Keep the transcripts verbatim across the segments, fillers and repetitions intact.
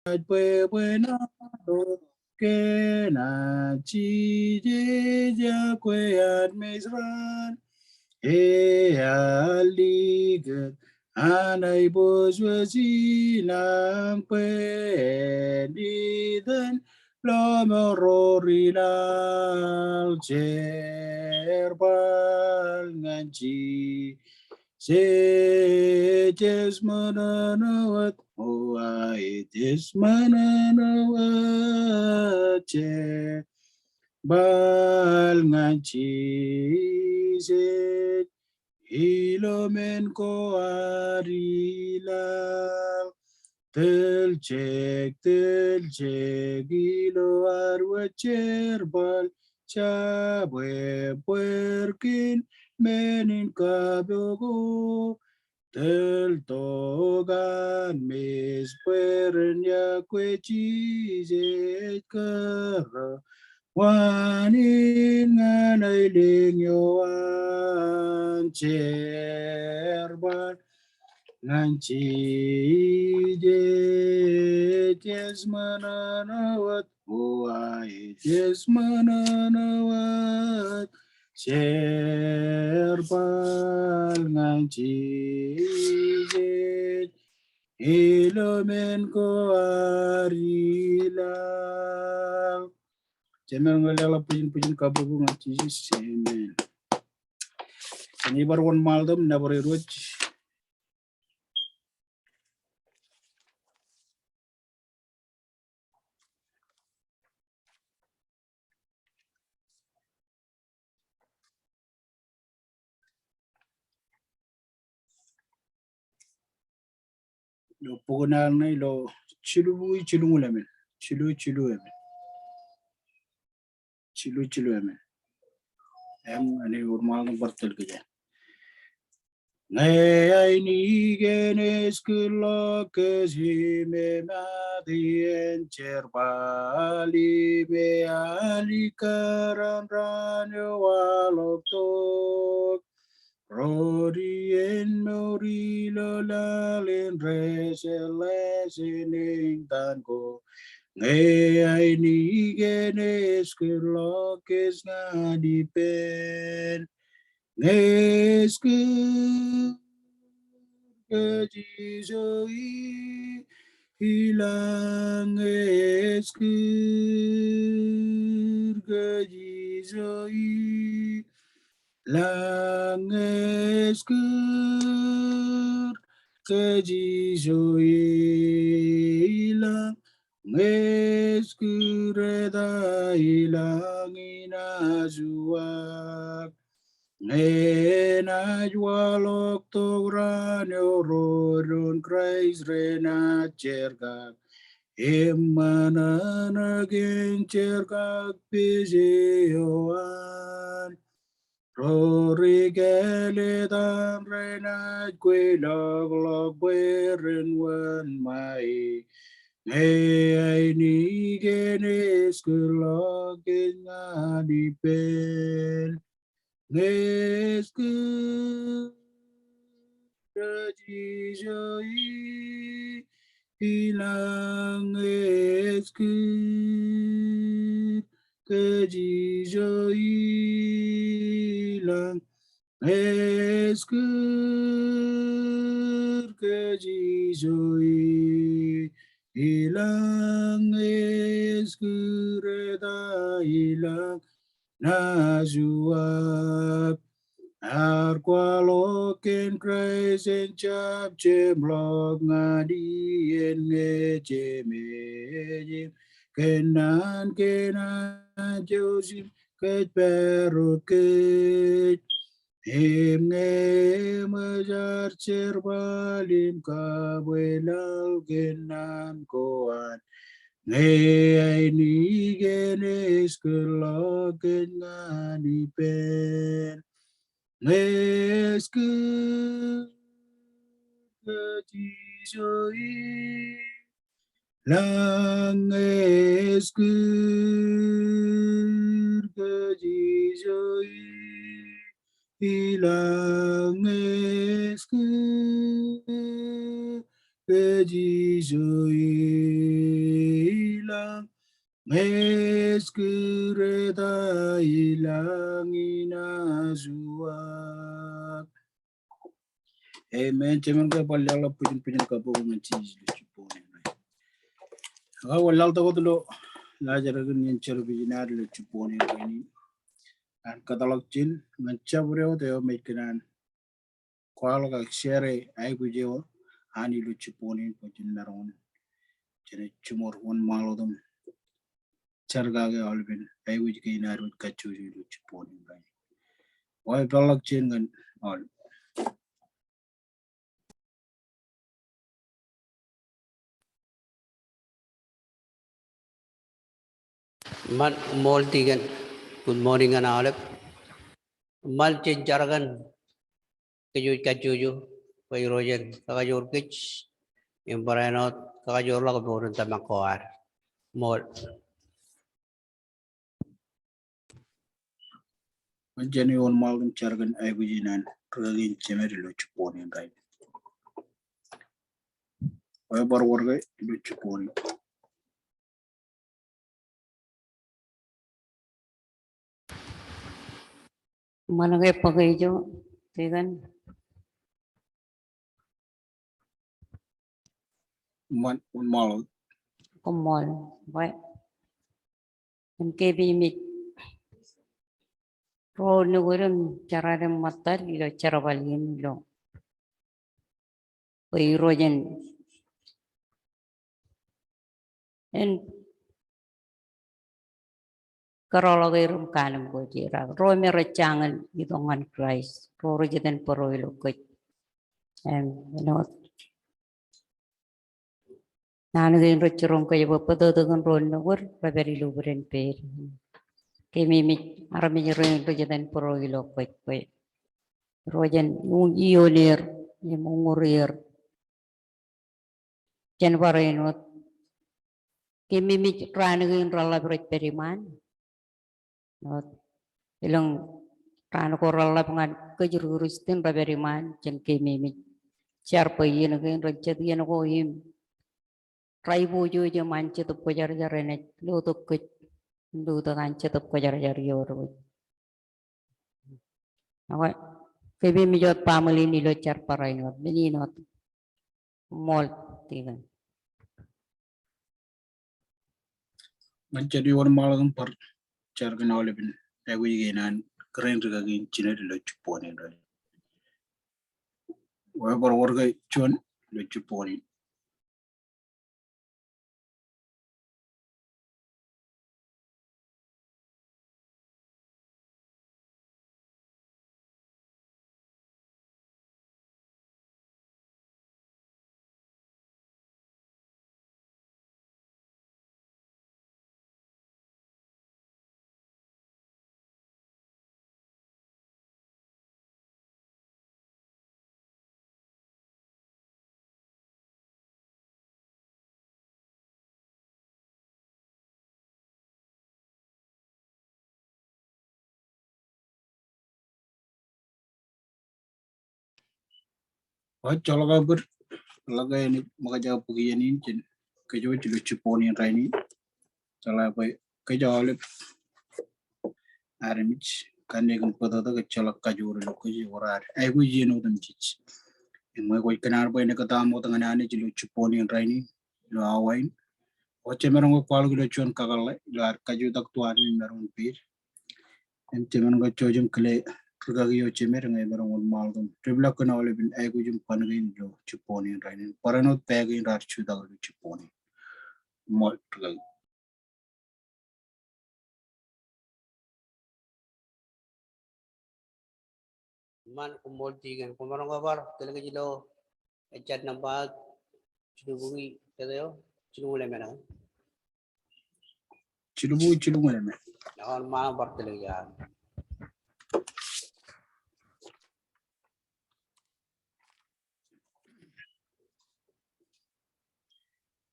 bwebwenato kōn an Jisōs iọkwe an Mizraim. Ear likūt an aiboojoj ilañ bwe en itōn lọmọọr ro rilaḷ. Jerbal ñan Jisōs, ej ṃōṇōṇō wōt, o, ej ṃōṇōṇō wōt. Jerbal ñan Jisōs, ilo men ko ad ilaḷ. Tōljek, tōljek ilo ad wōj jerbal, jabwe bwer kōn men in kapo ko. Tōl tok an mej bwe ren iọkwe Jisōs kōrā. Waan in ñan aelōñ eo an. Jerbal ñan Jisōs, ej ṃōṇōṇō wōt, o, ej ṃōṇōṇō wōt. Jerbal ñan Jisōs, ilo men ko ad ilaḷ. Jemān ñan leḷọk bwijin bwijin kabbokbok ñan Jisōs. Amen. Jen bar wōnṃaanḷọk im nōbar Irooj. Ilo bok in Anij ilo jilu bukwi jilñuul emān. Jilu jilu emān. Jilu jilu emān. Im Anij wōnṃaanḷọk im bar tōl kōj. Ñe ainikiin ej kūrḷọk kōj im emaat ien jerbal im ealikkar an raan eo waḷọktok, ro ri en mour ilo laḷ in rej jeḷā jān eñtaan ko. Ñe ainikiin ej kūrḷọk kōj ñan ippān, ñe ej kūr kōj ijo ilañ, ñe ej kūr kōj ijo ilañ, ñe ej kūr kōj ijo ilañ, ñe ej kūr eta ilañ inaaj uwaak. Ñe enaaj waḷọktok raan eo ro doon Kraist renaaj jerkak im ṃōṇōṇō kōn jerkakpeje eo an. Ro ri kāālōt an renaaj kweilọklọk bwe ren wōnṃae. Ñe ainikiin ej kūrḷọk kōj ñan ippān, ñe ej kūr kōj ijo ilañ, ñe ej kūr kōj ijo ilañ, ñe ej kūr kōj ijo ilañ, ñe ej kūr eta ilañ, naaj uwaak. Ear kwaḷọk kōn Kraist en jab jeṃḷọk ñan iien ñe jemeej im kōnnaan kōn an jouj im kōjparok kōj. Im ñe eṃōj ad jerbal im kabwe laḷ kōn naan ko an, ñe ainikiin ej kūrḷọk kōj ñan ippān, ñe ej kūr kōj ijo ilañ, ñe ej kūr kōj ijo ilañ, ñe ej kūr Amen. Jemān ke bar leḷọk bwijin bwijin kabbokbok ñan Jisōs ilo jibboñin. Ak bar laḷtak wōt ilo laajrak in jān jerbal in ad ilo jibboñin rainin. An kōtḷọk ijin ñan jabdewōt eo me ej kōṇaan kwaḷọk ak share aikuj eo an ilo jibboñin bwe jen maroñ in jen jiṃor wōnṃaanḷọk im jar kake aolepen aikuj kein ad wōj kajjojo ilo jibboñin rainin. Wōj peḷḷọk ijin ñan aolep. Eṃṃan, ṃool tikōn. Good morning ñan aolep. Eṃṃan, jen jar kōn kōj wōj kajjojo bwe Irooj en kakajoor kōj im barāinwōt kakajoorḷọk mour in tōmak ko ad. Ṃool. Jen wōnṃaanḷọk im jar kōn aikuj in an rūkaki in jemed ilo jibboñin rainin. Wōn bar wōr ke ilo jibboñin. Eṃṃan ke bōk ijo, tikōn. Eṃṃan, wōnṃaanḷọk. Koṃṃool, bwe en keememej ro nukud im jerad im ṃōttad ilo jerbal in ilo bwe Irooj en, en kōrọọlḷọk er im kanōm kōj er. Ak ro me rej jañin itok ñan Kraist, ro rej iten bōro ilo kōj. Im āinwōt naan kein rej jiroñ kōj bwe bōtōktōkin ro nukud rej pād ilo bwidejin pād. Keememej armej rein rej iten bōro ilo kōj bwe Irooj en iioon er im uññūr er. Jen bar āinwōt keememej raan kein reḷḷap rej pād iṃaan. Wōt, elōñ raan ko reḷḷap ñan kōj ri Kristian rej pād iṃaan, jen keememej jar bwe iien kein ren jet iien ko im raiboojoj im an Jetōb Kwōjarjar enaaj lotok kōj, lotok an Jetōb Kwōjarjar ioon kōj. Ak keememej wōt baaṃle in ilo jar barāinwōt, men in wōt. Ṃool tikōn. Ñan jet wōnṃaanḷọk im bar jar kōn aolepen aikuj kein an kōrā in rūkaki in jined ilo jibboñin rainin. Wōn bar wōr ke juon ilo jibboñin. Wōt, jeḷā ke bōd, jeḷā ke enaaj ṃōkaj aō bōk iien in jān kōj wōj ilo jibboñin rainin. Jeḷā bwe kōj aolep armej kanniōk im bōtōktōk ejjeḷọk kajoor ilo kōj, ewōr ad aikuj iien otemjej. Im ñe kwōj kōṇaan bwe en kōtaam wōt ñan Anij ilo jibboñin rainin, ilo awa in, wōt jemaroñ ke kwaḷọk ilo juon kakōḷḷe ilo ad kajutak tuwaan in maroñ in pād. Im jemaroñ ke jouj im kile rūkaki eo jemed ñe emaroñ wōnṃaanḷọk im depḷọk kōn aolepen aikuj im ban kein ilo jibboñin rainin. Barāinwōt pā kein raar jutak ilo jibboñin. Ṃool rūkaki. Eṃṃan, koṃṃool tikōn. Kwōmaroñ ke bar tōl kōj ilo ejjab nōṃba, jilubukwi jet eo, jilñuul emān. Jilubukwi jilñuul emān. Ñan ṃaan bar tōl kōj ad.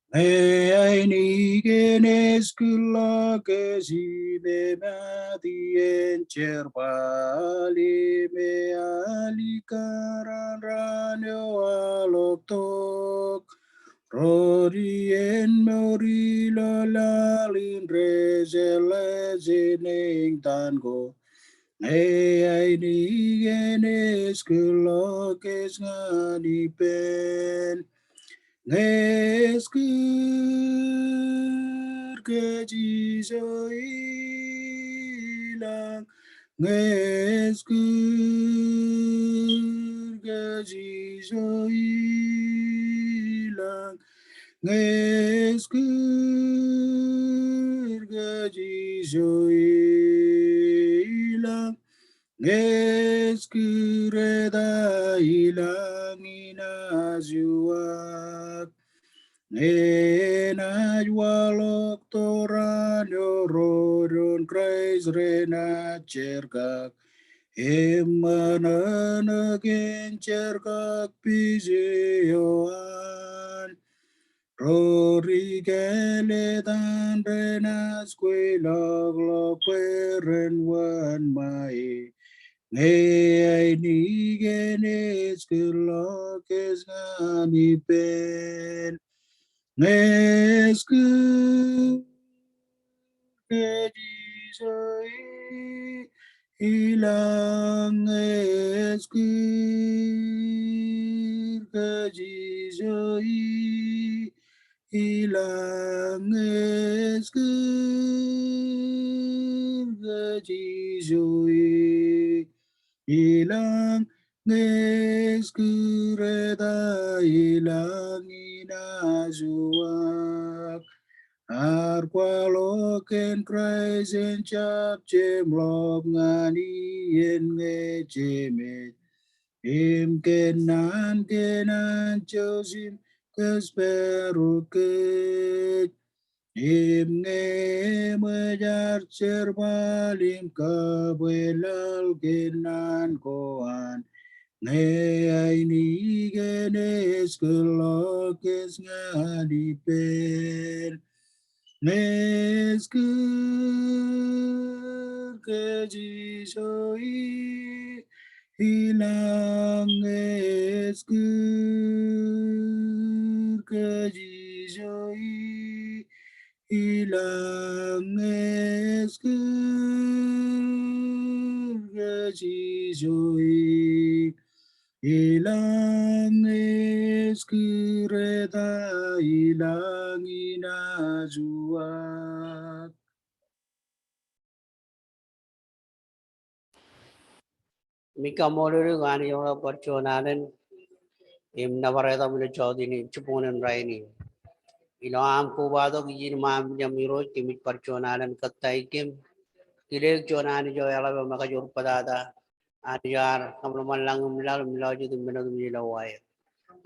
Ñe ainikiō in ejkilọk ke jimemāti en jerbal im ealikkar an raan eo aḷọk tok, Ro ri ien mour ilo laḷ in rej jeḷā jān eñtaan ko. Ñe ainikiien ej kūrḷọk kōj ñan ippān. Ñe ej kūr kōj ijo ilañ. Ñe ej kūr kōj ijo ilañ. Ñe ej kūr kōj ijo ilañ. Ñe ej kūr eta ilañ inaaj uwaak. Ñe enaaj waḷọk toraan eo ro doon Kraist renaaj jerkak. Im ṃōṇōṇō kōn jerkakpije eo an. Ro ri kāāl etan renaaj kweilọklọk bwe ren wōnṃae. Ñe ainikiien ej kūrḷọk kōj ñan ippān. Ñe ej kūr kōj ijo ilañ. Ñe ej kūr kōj ijo ilañ. Ñe ej kūr kōj ijo ilañ. Ñe ej kūr eta ilañ inaaj uwaak. Ear kwaḷọk kōn Kraist en jab jeṃḷọk ñan iien ñe jemej. Im kōnnaan kōn anjel im kōjparok kōj. Im ñe eṃōj ad jerbal im kabwe laḷ kōn naan ko an. Ñe ainikiien ej kūrḷọk kōj ñan ippān. Ñe ej kūr kōj ijo ilañ. Ñe ej kūr kōj ijo ilañ. Ñe ej kūr kōj ijo ilañ. Ñe ej kūr eta ilañ inaaj uwaak. Im ij kaṃṃoolol eok Anij eo bar juon alen im nōbar etaṃ ilo jota in jibboñōn rainin. Ilo aṃ kobatok ijin im aṃ ijin Irooj, kōmij bar juon alen kōttāik kōm. Kile eok juon Anij eo eḷap im ekajoor bōtata. Anij eo ear kōṃanṃan lañ im laḷ im lọjet im men otemjej ilo waer.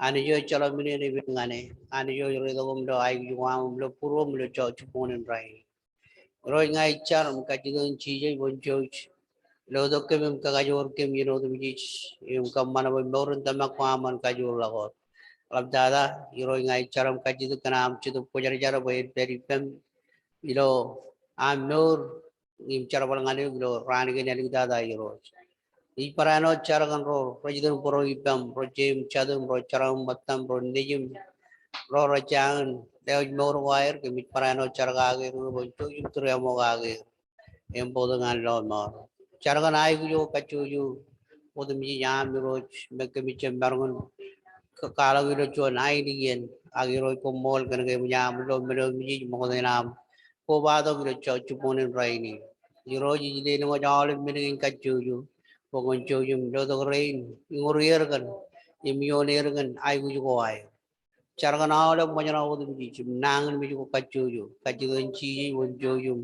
Anij eo ejjeḷọk men in epen ñan e. Anij eo ej reitok kōm ilo aikuj ko aṃ im ilo būruōm ilo jota jibboñōn rainin. Irooj, ña ij jar im kajjitōk in Jisōs bwe kwōn jouj lotok kōm im kakajoor kōm iien otemjej im kōṃṃan bwe mour in tōmak ko aṃ en kajoor ḷọk wōt. Eḷaptata, Irooj, ña ij jar im kajjitōk kōn aṃ Jetōb Kwōjarjar bwe en pād ippām ilo aṃ mour im jerbal ñan eok ilo raan kein āliktata, Irooj. Ij barāinwōt jar kōn ro rej itōn bōro ippām, ro jeiū im jatū im ro jerọwiwi im ṃōttam, ro nejū im ro rej jañin lewōj mour ko aer, kōmij barāinwōt jar kake er bwe kwōn jouj im tūriaṃo kake er im bōktok ñan lọmọọr. Jar kōn aikuj ko kajjojo otemjej aṃ Irooj, me kōmij jab maroñ in kwaḷọk ilo juon ainikien, ak Irooj koṃṃool kōn ke eṃōj aṃ lo men otemjej ṃokta in aṃ kobatok ilo jota jibboñōn rainin. Irooj, ij lelōñ aolep men kein kajjojo bwe kwōn jouj im lotok rein, iñuri er kōn im ioon er kōn aikuj ko aer. Jar kōn aolep ṃōjṇọ otemjej im nañinmej ko kajjojo, kajjitōk in Jisōs bwe kwōn jouj im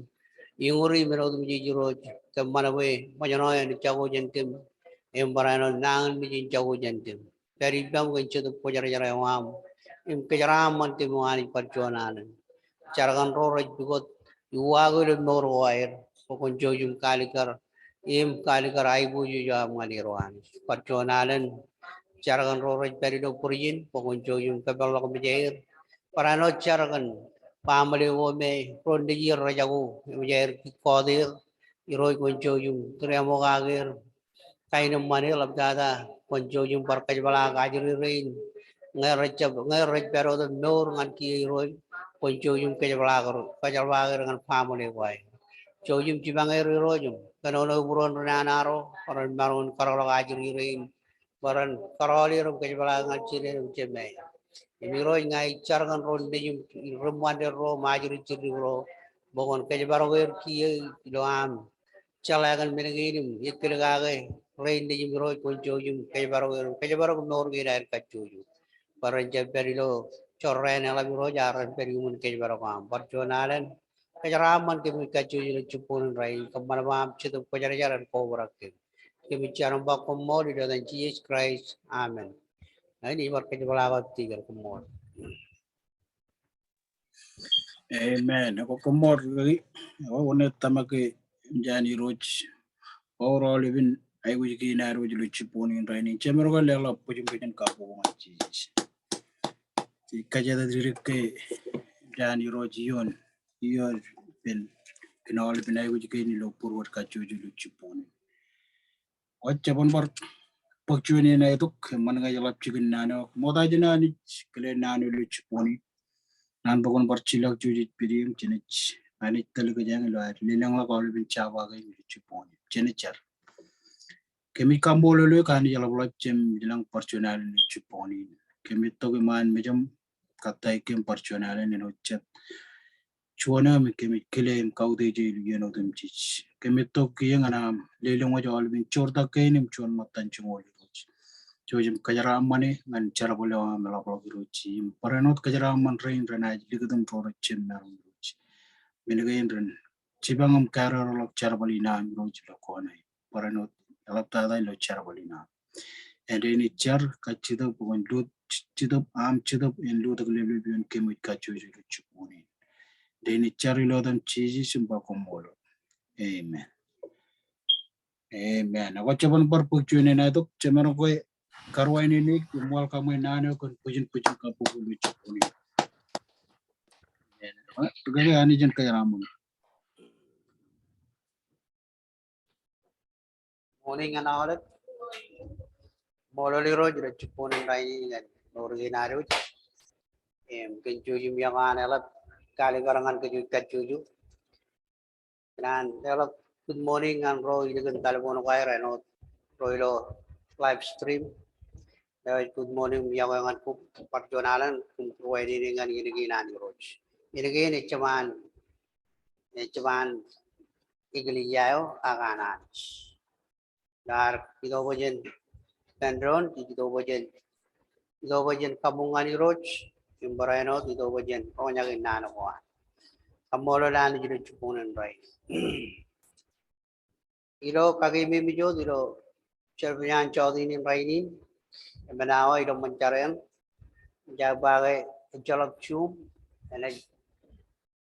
iñuri men otemjej Irooj, kōṃṃan bwe ṃōjṇọ en jako jān kōm im barāinwōt nañinmej en jako jān kōm. Pād ippām kōn Jetōb Kwōjarjar eo aṃ im kōjeraaṃṃan kōm O Anij bar juon alen. Jar kōn ro rej pukot iwaak ilo mour ko aer bwe kwōn jouj im kalikkar im kalikkar aiboojoj eo aṃ ñan er O Anij. Bar juon alen, jar kōn ro rej pād ilo būrijin bwe kwōn jouj im kōpeḷḷọk mejaer. Barāinwōt jar kōn baaṃle ko me ro nejier rejako im mejaer kọọt er. Irooj, kwōn jouj im tūriaṃo kake er, kaenōṃṃan er. Eḷaptata, kwōn jouj im bar kōjepḷaak ajri rein ñe rej jab, ñe rej pād wōt im mour ñan kiiō Irooj, kwōn jouj im kōjepḷaak er, kōjepḷaak er ñan family ko aer. Jouj im jipañ er Irooj im kōnono būruon ri nana ro, ren maroñ in kōrọọlḷọk ajri rein, bwe ren kōrọọl er im kōjepḷaak ñan jinen im jemāe. Im Irooj, ña ij jar kōn ro nejūṃ, ri ṃantin ro im ajri jiddik ro, bwe kwōn kōjparok er kiiō ilo aṃ jeḷā kōn men kein im ekkilkake rein nejūṃ Irooj, kwōn jouj im kōjparok er, kōjparok mour kein aer kajjojo. Bwe ren jab pād ilo jorrāān eḷap Irooj, ak ren pād iuṃwin kōjparok eo aṃ. Bar juon alen, kōjeraaṃṃan kōmij kajjojo ilo jibboñōn rainin, kōṃṃan bwe aṃ Jetōb Kwōjarjar en kobrak kōm. Kōmij jar im ba koṃṃool ilo etan Jisōs Kraist. Amen. Āinwōt ij bar kōjepḷaak wōt, Deacon, koṃṃool. Amen. Ekwe koṃṃool, Rikaki. Ekwe wōn ej tōmak ke eṃōj an Irooj aolep in aikuj kein ad wōj ilo jibboñōn rainin. Jemed ko leḷọk bwijin bwijin kabbokbok ñan Jisōs. Ij kajjitōk dikdik ke eṃōj an Irooj iioon, iioon ippān kōn aolep in aikuj kein ilo būruod kajjojo ilo jibboñōn. Wōt jeban bar bōk juon iien aetok, eṃṃan ñe ej ḷap jikin naan eo. Ṃokta jān Anij kile naan eo ilo jibboñōn in. Naan bwe kwōn bar jilọk juon ej pād im jenaaj, Anij tōl kōj ilo ad lelōñḷọk aolepen jabawōt kein ilo jibboñōn in. Jenaaj jar. Kōmij kaṃṃoolol eok Anij eḷapḷọk, jemem ilañ bar juon alen ilo jibboñōn in. Kōmij itok iṃaan mejaṃ kōttāik kōm bar juon alen āinwōt jet juon eo me kōmij kile im kautiej ilo iien otemjej. Kōmij itok kiiō ñan aṃ lelōñḷọk aolepen joortak kein im juon ṃōttan joñoul Irooj. Jouj im kōjeraaṃṃan e ñan jerbal eo aṃ eḷapḷọk Irooj. Im barāinwōt kōjeraaṃṃan rein renaaj likūt im ro rej jab maroñ Irooj. Men kein ren jipañ im karereḷọk jerbal in aṃ Irooj ilo kōṇaan. Barāinwōt eḷaptata ilo jerbal in aṃ. Āindein ij jar kajjitōk bwe kwōn lut, Jetōb, aṃ Jetōb en lutōk leplep ioon kōmij kajjojo ilo jibboñōn in. Āindein ij jar ilo etan Jisōs im ba koṃṃool. Amen. Amen. Ekwe jeban bar bōk juon iien aetok, jemed ko kar wāween eok im welcome e naan eo kōn bwijin bwijin kabbokbok ilo jibboñōn in. Amen. Rikaki, Anij en kōjeraaṃṃan. Morning ñan aolep. Ṃool Irooj ilo jibboñōn rainin ñan mour kein ad wōj. Im kōn jouj im iọkwe an eḷap kaalikkar ñan kōj kajjojo. Kōn an eḷap good morning ñan ro ilikin talboon ko aer āinwōt ro ilo live stream. Eo ej good morning im iọkwe ñan kōm bar juon alen kōm kūr wāween eok ñan iien kein an Irooj. Iien kein ejjab an ejjab an eklejia eo ak an Anij. Ilo ad itok bwe jen ippān doon, ij itok bwe jen, itok bwe jen kabuñ ñan Irooj, im barāinwōt itok bwe jen roñjake naan ko an. Kaṃṃoolol Anij ilo jibboñōn rainin. Ilo kakememej wōt ilo service an jọteen in rainin, emān awa ilo ṃōn jar eṇ, ij ba ke ejjeḷọk Zoom, enaaj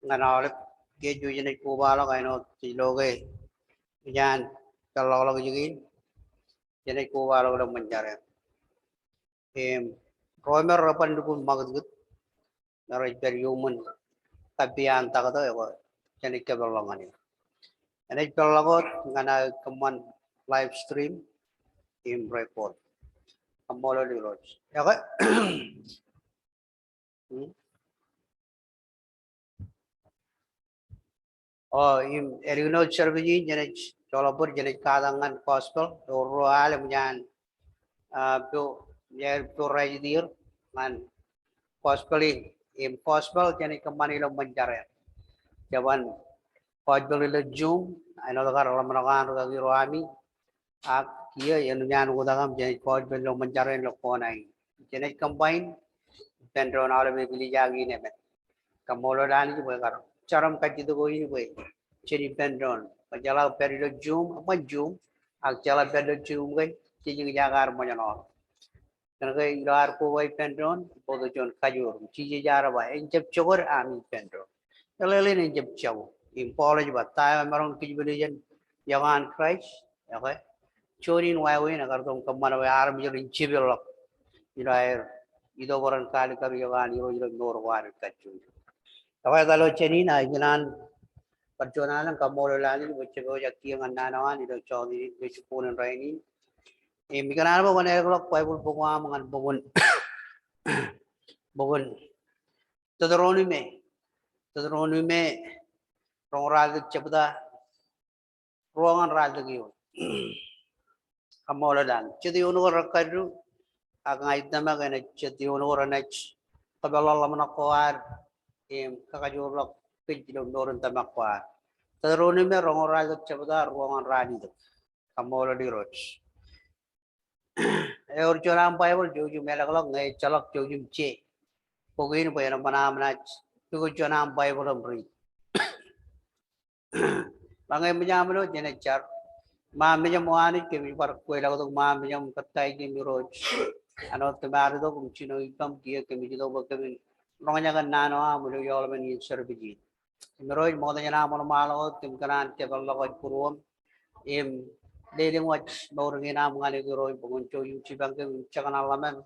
ñan aolep ke jej jenaaj kobaḷọk āinwōt ilo ke ej an peḷḷọkḷọk ijin, jenaaj kobaḷọk ilo ṃōn jar eṇ. Im ro me reban lukkuun ṃakūtkūt me rej pād iuṃwin kappī an taktō, ekwe jenaaj kōpeḷḷọk ñan er. Enaaj peḷḷọk wōt ñan aō kōṃṃan live stream im record. Kaṃṃoolol Irooj. Ekwe. Hmm? O, im ālikin wōt service in, jenaaj joḷọk bōd, jenaaj katak ñan gospel, ewōr ruo al eṃōj an, ah, pio, ear pio rej itok ñan gospel in, im gospel jenaaj kōṃṃan ilo ṃōn jar eṇ. Jeban gospel ilo Zoom, āinwōt kar ḷōmṇak an rūkaki ro ami, ak kiiō enaaj an oktak im jenaaj gospel ilo ṃōn jar eṇ ilo kōṇaan in. Jenaaj combine ippān doon aolep eklejia kein emān. Kaṃṃoolol Anij bwe kar jar im kajjitōk eo in bwe jen ippān doon. Bwe jeḷā pād ilo Zoom, eban Zoom, ak jeḷā pād ilo Zoom ke, jej eñjake ad ṃōjṇọ. Kōnke ilo ad koba ippān doon, bōktok juon kajoor. Jisōs ear ba, en jab jokwe ami ippān doon. Eḷeḷein en jab jako. Im Paul ej ba, ta eo emaroñ in kōjepel jān iọkwe an Kraist? Ekwe. Juon in wāween ekar itok im kōṃṃan bwe armej ren jipeḷḷọk ilo aer itok bwe ren kaalikkar iọkwe an Irooj ilo mour ko an kajjojo. Ekwe, etal eo jān in, a, ikōṇaan bar juon alen kaṃṃoolol Anij bwe jepojak kiiō ñan naan eo an ilo jọteen in, ilo jibboñōn rainin. Im ikōṇaan bwe kwōn ālikḷọk Baibōḷ bok eo aṃ ñan bok in Bok in Teuteronome, Teuteronome roñoul ralitōk jebta, ruo ñan ralitōk eoon. Kaṃṃoolol Anij. Jet eoon ko rekadu, ak ña ij tōmak enaaj jet eoon ko renaaj kōpeḷḷọk ḷōmṇak ko ad im kakajoorḷọk kōj ilo mour in tōmak ko ad. Teuteronome roñoul ralitōk jebta, ruo ñan ralitōk. Kaṃṃoolol Irooj. Ewōr juon aṃ Baibōḷ, jouj im elōkḷọk, ñe ejjeḷọk jouj im je bok in bwe en eṃṃan aṃ naaj pukot juon aṃ Baibōḷ im riit. Ḷak ñe eṃōj aṃ ilo jenaaj jar. Ṃaan mejaṃ O Anij, kōmij bar kweilọk tok ṃaan mejaṃ im kōttāik eok Irooj. Āinwōt tōmaar itok im jino ippaṃ kiiō kōmij itok bwe kōmin roñjake naan eo aṃ ilo eoḷapen in service in. Im Irooj, ṃokta jān am wōnṃaanḷọk wōt kōm kōṇaan kōpeḷḷọk wōj būruōm im lelōñ wōj mour kein am ñan eok Irooj, bwe kwōn jouj im jipañ kōm im jekōṇaan ḷōmṇak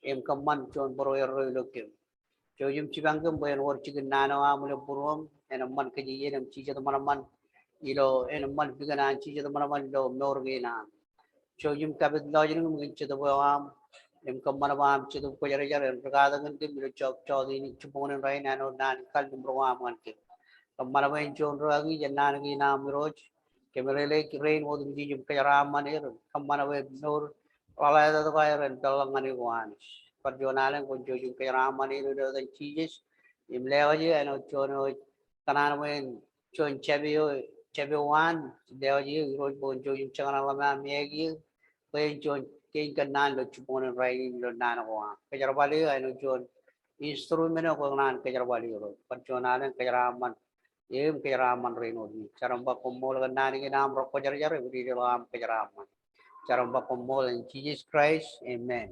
im kōṃṃan juon būruerro ilo kōm. Jouj im jipañ kōm bwe en wōr jikin naan eo aṃ ilo būruōm, en eṃṃan kōj iien im jijet ṃanṃan ilo, en eṃṃan pikin an jijet ṃanṃan ilo mour kein am. Jouj im kapit lọjilñim kōn Jetōb eo aṃ im kōṃṃan bwe aṃ Jetōb Kwōjarjar en rūkaki kōn kōm ilo jọk jọteen in jibboñōn in rainin āinwōt naan in kallim̧ur ko aṃ ñan kōm. Kōṃṃan bwe en juon rūkaki jān naan kein aṃ Irooj. Kōmij lelōñ rein otemjej im kōjeraaṃṃan er, kōṃṃan bwe mour ḷōḷātāt ko aer en peḷḷọk ñan eok O Anij. Bar juon alen kwōn jouj im kōjeraaṃṃan er ilo etan Jisōs. Im lewōj eō āinwōt juon eo ej kōṇaan bwe en juon jāpe eo, jāpe eo an, lewōj eō Irooj bwe kwōn jouj im jekōṇaan ḷōmṇak im ekiiō bwe en juon kein kōnnaan ilo jibboñōn in rainin ilo naan ko aṃ. Kōjerbal eō āinwōt juon instrument eo kwō kōṇaan kōjerbal eō Irooj. Bar juon alen kōjeraaṃṃan eō im kōjeraaṃṃan rein otemjej. Jar im ba koṃṃool kōn naan kein aṃ rekwōjarjar, im rireḷọk aṃ kōjeraaṃṃan. Jar im ba koṃṃool in Jesus Christ, amen.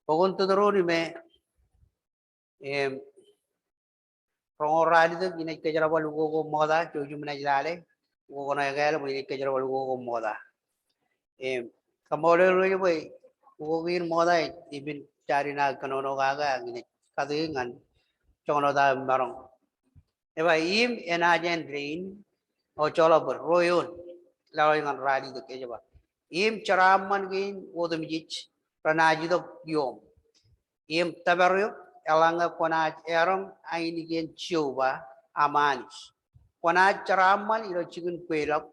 Bok in Teuteronome, im, roñoul ralitōk, inaaj kōjerbal ukok ko ṃokta, jouj im naaj lale, ukok ṇe ekāāl bwe inaaj kōjerbal ukok ko ṃokta. Im, kaṃṃoolol Irooj bwe ukok in ṃokta ej, ej ippān jaar in aō kōnono kake ak inaaj kate ñan joñan wōt aō maroñ. Ej ba im enaaj āindein, o joḷọk bōd, ruo eoon, lewōj ñan ralitōk, ej ba. Im jeraaṃṃan kein otemjej renaaj itok iom. Im tōpar eok eḷaññe kwōnaaj erom ainikien Jeova aṃ Anij. Kwōnaaj jeraaṃṃan ilo jikin kweilọk,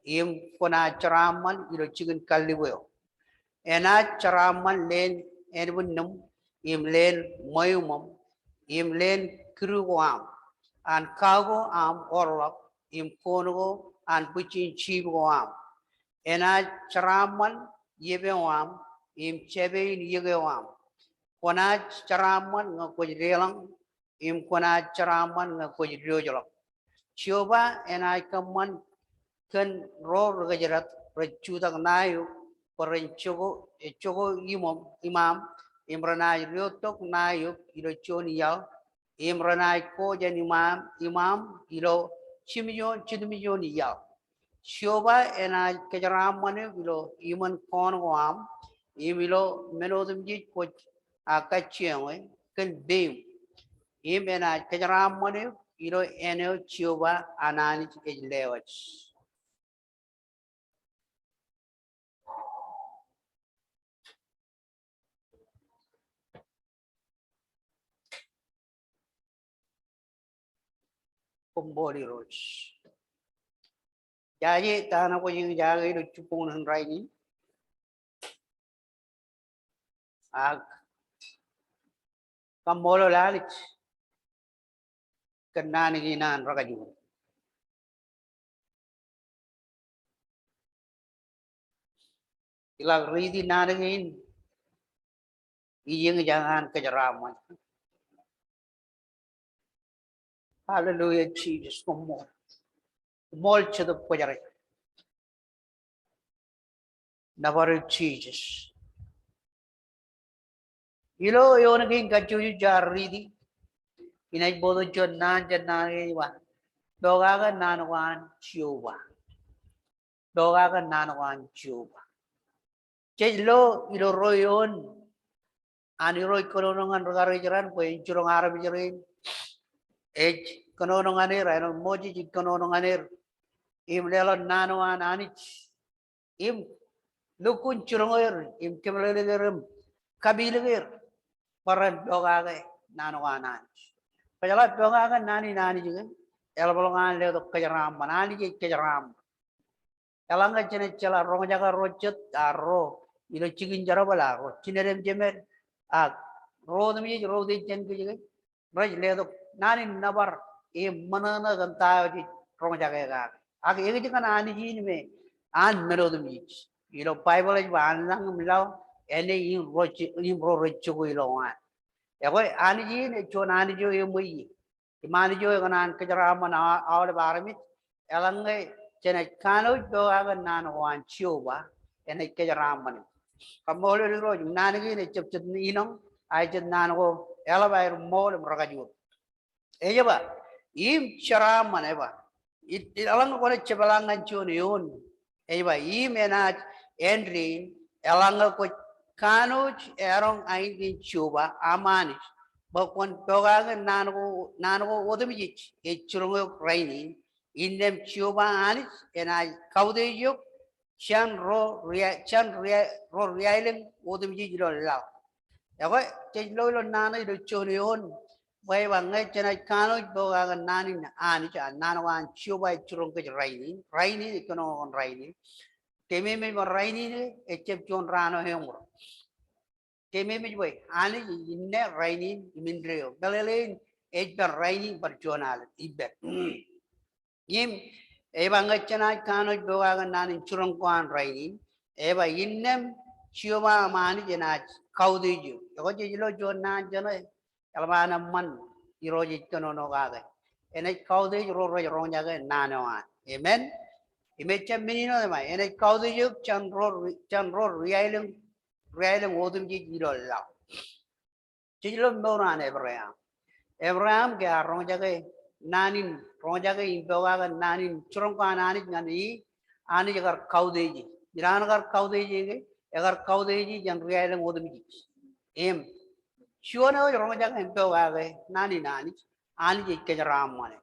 im kwōnaaj jeraaṃṃan ilo jikin kallib eo. Enaaj jeraaṃṃan leen ānbwinnūṃ, im leen ṃweiuṃ, im leen kidu ko aṃ, an kau ko aṃ orḷọk, im koon ko an bwijin jiip ko aṃ. Enaaj jeraaṃṃan iep eo aṃ, im jāpe in iiōk eo aṃ. Kwōnaaj jeraaṃṃan ñe kwōj deḷọñ, im kwōnaaj jeraaṃṃan ñe kwōj diwōjḷọk. Jeova enaaj kōṃṃan kōn ro rekōjdat rej jutak ṇae eok, bwe ren jokwe, jokwe iṃōṃ, iṃaṃ, im renaaj diwōjtok ṇae eok ilo juon iaḷ, im renaaj ko jān iṃaṃ, iṃaṃ ilo jimjuon, jitmjuon iaḷ. Jeova enaaj kōjeraaṃṃan eok ilo iṃōn kọọṇ ko aṃ, im ilo men otemjej kwōj kajjioñe kōn peiṃ. Im enaaj kōjeraaṃṃan eok ilo āne eo Jeova an Anij ej lewōj. Koṃṃool Irooj. Jaje ta ṇe kwōj eñjake ilo jibboñōn in rainin. Ak kaṃṃoolol Anij kōn naan kein an rekajoor. Iḷak riiti naan kein, ij eñjake an kōjeraaṃṃan. Hallelujah, Jesus, koṃṃool. Koṃṃool Jetōb Kwōjarjar. Nōbar eok Jisōs. Ilo eoon kein kajjojo jaar riiti, inaaj bōktok juon naan jān naan kein ej ba, pokake naan ko an Jeova. Pokake naan ko an Jeova. Jej lo ilo ruo eoon an Irooj kōnono ñan ri-Karijeran bwe en jiroñ armej rein ej kōnono ñan er, āinwōt Moses ej kōnono ñan er im leḷọk naan eo an Anij im lukkuun jiroñ er im kōmeḷeḷeik er im kapilōk er. bwe ren pokake naan ko an Anij. Kwōjeḷā pokake naan in Anij ke, eḷapḷọk an letok kōjeraaṃṃan, Anij ej kōjeraaṃṃan. Eḷaññe jenaaj jeḷā roñjake ro jet, a ro ilo jikin jerbal, a ro jined im jemed, ak ro otemjej ro utiej jān kōj ke, rej letok naan in nōbar im ṃōṇōṇō kōn ta eo jej roñjake kake. Ak ekōjkan Anij in me an men otemjej. Ilo Baibōḷ ej ba an lañ im laḷ, āne im ro je-, im ro rej jokwe ilowaan. Ekwe Anij in ej juon Anij eo eṃweiie. Im Anij eo ekōṇaan kōjeraaṃṃan a-, aolep armej, eḷaññe jenaaj kanooj pokake naan ko an Jeova, enaaj kōjeraaṃṃan. Kaṃṃoolol Irooj, naan kein ejjab jet inọñ, a ej jet naan ko eḷap aer ṃool im rekajoor. Ej ba, im jeraaṃṃan, ej ba. It, it, eḷaññe kwōnaaj jepḷaak ñan juon eoon, ej ba, im enaaj āindein, eḷaññe kwōj kanooj eroñ ain kein Jeova aṃ Anij, bwe kwōn pokake naan ko, naan ko otemjej ej jiroñ eok rainin, innām Jeova Anij enaaj kautiej eok jān ro ria-, jān ria-, ro riaelōñ otemjej ilo laḷ. Ekwe, jej lo ilo naan eo ilo juon eoon, bwe ej ba ñe jenaaj kanooj pokake naan in Anij, a naan ko an Jeova ej jiroñ kōj rainin, rainin, ej kōnono kōn rainin. Kememej bwe rainin ke, ejjab juon raan eo eṃor. Kememej bwe Anij ej inne, rainin, im indeeo. Meḷeḷein ej pād rainin, pād juon alen, ippād. Im, ej ba ñe jenaaj kanooj pokake naan in jiroñ ko an rainin, ej ba innām Jeova aṃ Anij enaaj kautiej eok. Ekwe jej lo juon naan jeṇe, eḷap an eṃṃan Irooj ej kōnono kake. Enaaj kautiej ro rej roñjake naan eo an. Amen. Im ejjab men in eo, ej ba enaaj kautiej eok jān ro ri-, jān ro riaelōñ, riaelōñ otemjej ilo laḷ. Jej lo mour an Ebream. Ebream ke ear roñjake naan in, roñjake im pokake naan in jiroñ ko an Anij ñan e, Anij ekar kautiej e. Ilo an ekar kautiej e ke, ekar kautiej e jān riaelōñ otemjej. Im, juon eo ej roñjake im pokake naan in Anij, Anij ej kōjeraaṃṃan e.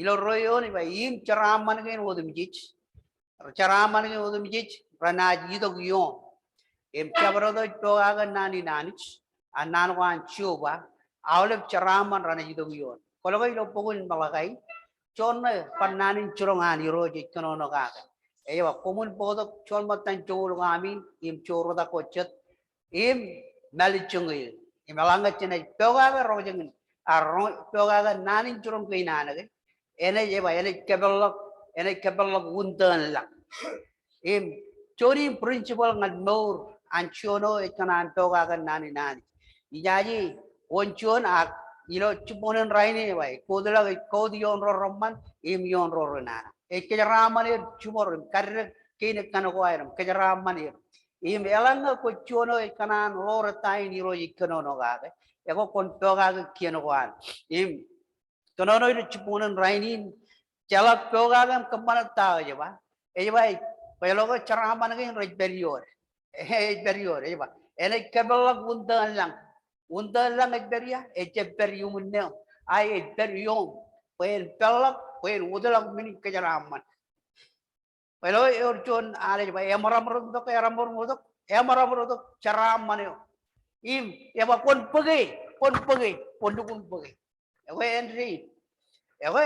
Ilo ruo eoon ej ba im jeraaṃṃan kein otemjej, jeraaṃṃan kein otemjej renaaj itok ioṃ. Im jabdewōt eo ej pokake naan in Anij, a naan ko an Jeova, aolep jeraaṃṃan renaaj itok ioon. Kwōlo ke ilo bok in Malakai, juon ṇe bar naan in jiroñ an Irooj ej kōnono kake. Ej ba koṃwin bōktok joulṃōttan joul ko ami, im jourtak ko jet, im mālejjoñe eō. Im eḷaññe jenaaj pokake roñjake in, a roñ-, pokake naan in jiroñ kein an ke, enaaj, ej ba, enaaj kōpeḷḷọk, enaaj kōpeḷḷọk wūntōn lañ. Im, juon in principle ñan mour an juon eo ej kōṇaan pokake naan in Anij. Ijaje, wōn juon ak ilo jibboñōn rainin ej ba, ej kōtḷọk, ej kōt ioon ro reṃṃan, im ioon ro rinana. Ej kōjeraaṃṃan er jiṃor, im kaddek kein ekkana ko aer, im kōjeraaṃṃan er. Im eḷaññe kwōj juon eo ej kōṇaan ḷoor ta in Irooj ej kōnono kake, ekwe kwōn pokake kien ko an. Im kōnono ilo jibboñōn rainin, jeḷak pokake im kōṃṃane ta eo ej ba. Ej ba, kwōj lo ke jeraaṃṃan kein rej pād iood. Ej pād iood, ej ba, enaaj kōpeḷḷọk wūntōn lañ. Wūntōn lañ ej pād ia? Ejjab pād iuṃwin neō. A ej pād ioṃ. Bwe en peḷḷọk, bwe en wōtlọk men in kōjeraaṃṃan. Kwōlo, ewōr juon al ej ba, eṃōrṃōr tok, eṃōrṃōr tok, eṃōrṃōr tok jeraaṃṃan eo. Im, ej ba kwōn bōke, kwōn bōke, kwōn lukkuun bōke. Ekwe āindein. Ekwe,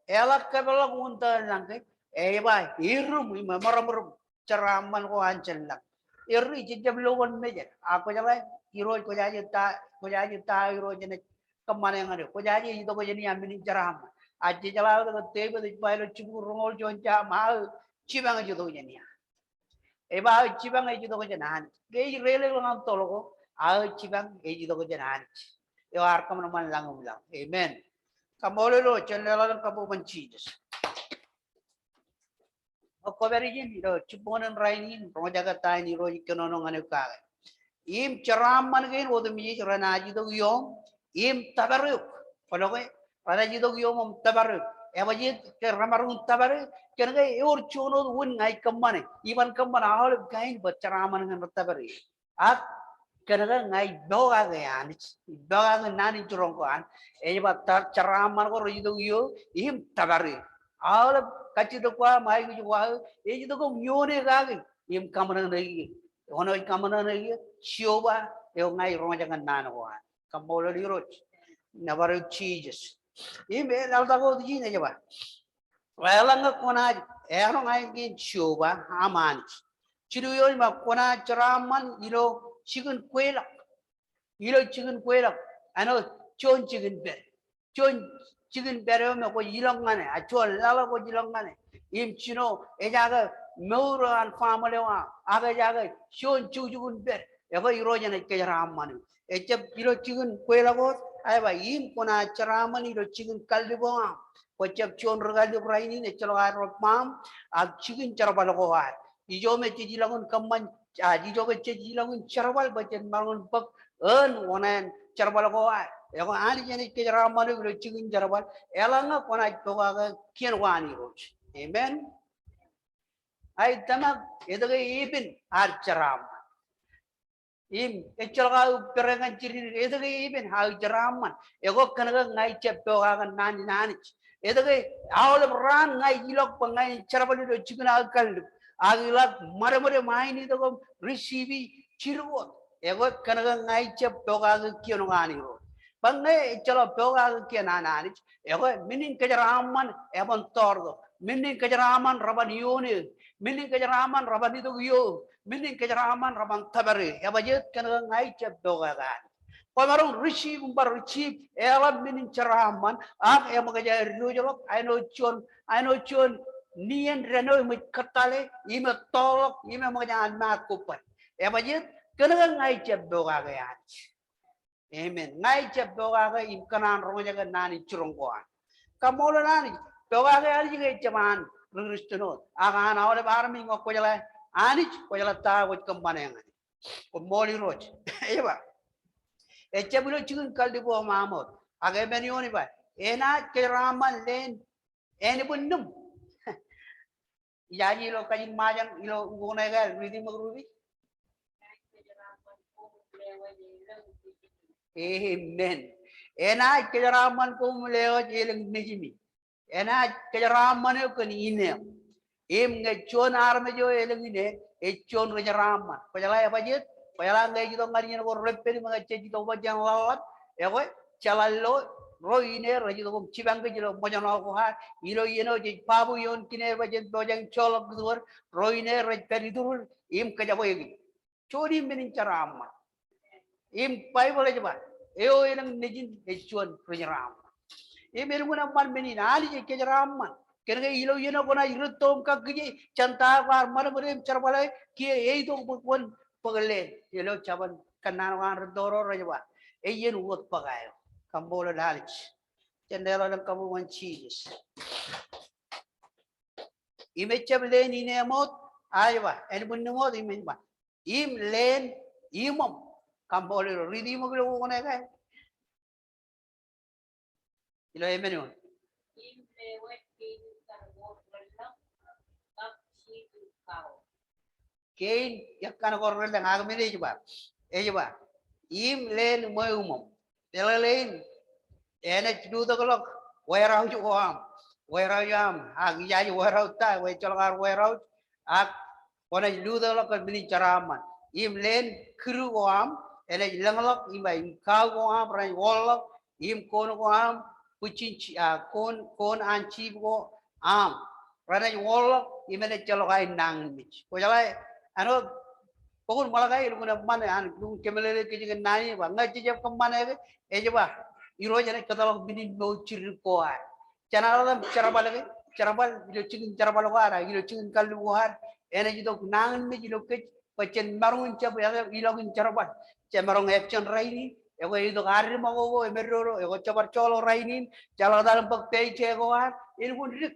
eḷak kōpeḷḷọk wūntōn lañ ke, ej ba, eruṃ im eṃōrṃōr jeraaṃṃan ko an jān lañ. Erri, jej jab lo kōn mejād. A kwōjeḷā, Irooj, kwōjaje ta, kwōjaje ta Irooj enaaj kōṃṃane ñan eok. Kwōjaje ej itok jān ia men in jeraaṃṃan. A jejeḷā wōt ke Devid ej ba ilo jibukwi roñoul juon, jab ba aō jipañ ej itok jān ia. Ej ba aō jipañ ej itok jān Anij. Ke ej reiḷọk ñan toḷ ko, aō jipañ ej itok jān Anij. Eo ear kōṃanṃan lañ im laḷ. Amen. Kaṃṃoolol Irooj, jen leḷọk kabbokbok ñan Jisōs. Ṃōk kwōpād ijin ilo jibboñōn rainin, roñjake ta in Irooj ej kōnono ñan eok kake. Im jeraaṃṃan kein otemjej renaaj itok ioṃ, im tōpar eok. Kwōlo ke, renaaj itok ioṃ im tōpar eok. Ebajjeet ke remaroñ in tōpar e, kōnke ewōr juon wōt wūn ña ij kōṃṃane. Iban kōṃṃan aolep kain bwe jeraaṃṃan kein rej tōpar e. Ak kōnke ña ij pokake Anij, ij pokake naan in jiroñ ko an, ej ba ta-, jeraaṃṃan ko rej itok ioō, im tōpar e. Aolep kajjitōk ko aō im aikuj ko aō, ej itok im ioone kake, im kaṃōṇōṇō eō. Wōn eo ej kaṃōṇōṇō eō? Jeova, eo ña ij roñjake naan ko an. Kaṃṃoolol Irooj. Nōbar eok Jisōs. Im eḷaññe kwōj ej ba, eḷaññe kwōnaaj eọroñ aer kōn Jeova aṃ Anij, jilu eo ej ba kwōnaaj jeraaṃṃan ilo jikin kweilọk. Ilo jikin kweilọk, āinwōt juon jikin pād. Juon jikin pād eo me kwōj ilọk ñan e, a juon laḷ eo kwōj ilọk ñan e. Im jino ejake mour eo an family eo aṃ, ak ejake juon jukjukun pād. Ekwe Irooj enaaj kōjeraaṃṃan eok. Ejjab ilo jikin kweilọk wōt, ej ba im kwōnaaj jeraaṃṃan ilo jikin kallib eo aṃ. Kwōjjab juon ri kallib rainin ejjeḷọk aer ro ṃaṃ, ak jikin jerbal ko ad. Ijo me jej ilọk in kōṃṃan, a, ijo me jej ilọk in jerbal bwe jen maroñ in bōk eoon oṇāān jerbal ko ad. Ekwe Anij enaaj kōjeraaṃṃan eok ilo jikin jerbal, eḷaññe kwōnaaj pokake kien ko an Irooj. Amen. Ij tōmak etke epen ad jeraaṃṃan. Im ejjeḷọk aō pere ñan jidik, etke epen aō jeraaṃṃan. Ekwe kōnke ña ij jab pokake naan in Anij. Etke aolep raan ña ij ilọk bwe ña in jerbal ilo jikin aō kallib, ak iḷak ṃadṃōd im ainitok im receive jidik wōt. Ekwe kōnke ña ij jab pokake kien ko an Irooj. Bwe ñe ejjeḷọk pokake kien an Anij, ekwe men in kōjeraaṃṃan eban tọọrtok. Men in kōjeraaṃṃan reban iioon eō. Men in kōjeraaṃṃan reban itok iiō. Men in kōjeraaṃṃan reban tōpar eō. Ebajjeet kōnke ña ij jab pokake Anij. Kwōmaroñ receive im bar receive eḷap men in jeraaṃṃan, ak eṃōkaj aer diwōjḷọk āinwōt juon, āinwōt juon nien dān eo eṃōj kōttale, im etọọrḷọk, im eṃōkaj an maat kobban. Ebajjeet kōnke ña ij jab pokake Anij. Amen. Ña ij jab pokake im kōṇaan roñjake naan in jiroñ ko an. Kaṃṃoolol Anij, pokake Anij ke ejjab an ri Kristian wōt, ak an aolep armej ñe kwōjeḷā Anij, kwōjeḷā ta kwōj kōṃṃane ñan e. Koṃṃool Irooj. Ej ba, ejjab ilo jikin kallib eo aṃ wōt, ak emān eoon ej ba, enaaj kōjeraaṃṃan leen ānbwinnūṃ. Ijaje ilo kajin Ṃajeḷ ilo ukok ṇe ke, riiti ṃōk Ruby. Amen. Enaaj kōjeraaṃṃan koṃ lewōj elōñ nejimi. Enaaj kōjeraaṃṃan eok kōn ineeṃ. Im ñe juon armej eo elōñ ine, ej juon ri jeraaṃṃan. Kwōjeḷā ebajjeet, kwōjeḷā ñe ej itok ñan iien ko reppen im ñe jej itok bwe jen ḷaḷḷap, ekwe, jeḷā lo, ro ine rej itok im jipañ kōj ilo ṃōjṇọ ko ad, ilo iien eo jej babu ioon kine bwe jen pojak in joḷọk kōj wōt, ro ine rej pād iturin im kōjparok kōj. Juon in men in jeraaṃṃan. Im Baibōḷ ej ba, eo elōñ nejin ej juon ri jeraaṃṃan. Im elukkuun eṃṃan men in Anij ej kōjeraaṃṃan. Kōnke ilo iien eo kwōnaaj rūtto im kakkije jān ta eo kwaar ṃadṃōde im jerbale, kiiō eitok bwe kwōn bōk leen. Ilo Jabōn Kōnnaan ko an rūtto ro rej ba, ej iien wōt bōk aer. Kaṃṃoolol Anij. Jen leḷọk lōñ kabuñ ñan Jisōs. Im ejjab leen ineeṃ wōt, a ej ba, ānbwinnūṃ wōt, im ej ba, im leen iṃōṃ. Kaṃṃoolol Irooj. Riiti ṃōk ilo ukok ṇe ke. Ilo emān eoon. Kein ekkan ko relōñ, ak men ej ba, ej ba, im leen ṃweo iṃōṃ. Peḷeḷe in, enaaj lutōkḷọk warehouse ko aṃ, warehouse aṃ, ak ijaje warehouse ta, ejjeḷọk ad warehouse, ak kwōnaaj lutōkḷọk kōn men in jeraaṃṃan. Im leen kidu ko aṃ enaaj lōñḷọk, im ba, im kau ko aṃ renaaj wōrḷọk, im koon ko aṃ, bwijin ji-, a, koon, koon an jip ko aṃ renaaj wōrḷọk, im enaaj ejjeḷọk aer nañinmej. Kwōjeḷā, āinwōt bok in Malakai, elukkuun eṃṃan, an lukkuun kōmeḷeḷe kōj kōn naan in, ba ñe jejjab kōṃṃane ke, ej ba, Irooj enaaj kōtḷọk men in mour jidik ko ad. Jenaaj ḷōmṇak im jerbal ke, jerbal, ilo jikin jerbal ko ad, ak ilo jikin kallib ko ad, enaaj itok nañinmej ilo kōj, bwe jen maroñ in jab ilọk in jerbal. Jemaroñ absent rainin, ekwe itok ad ri ṃakoko, emeddodo, ekwe jebar joḷọk rainin, jeḷak etal im bōk paycheck ko ad, elukkuun dik.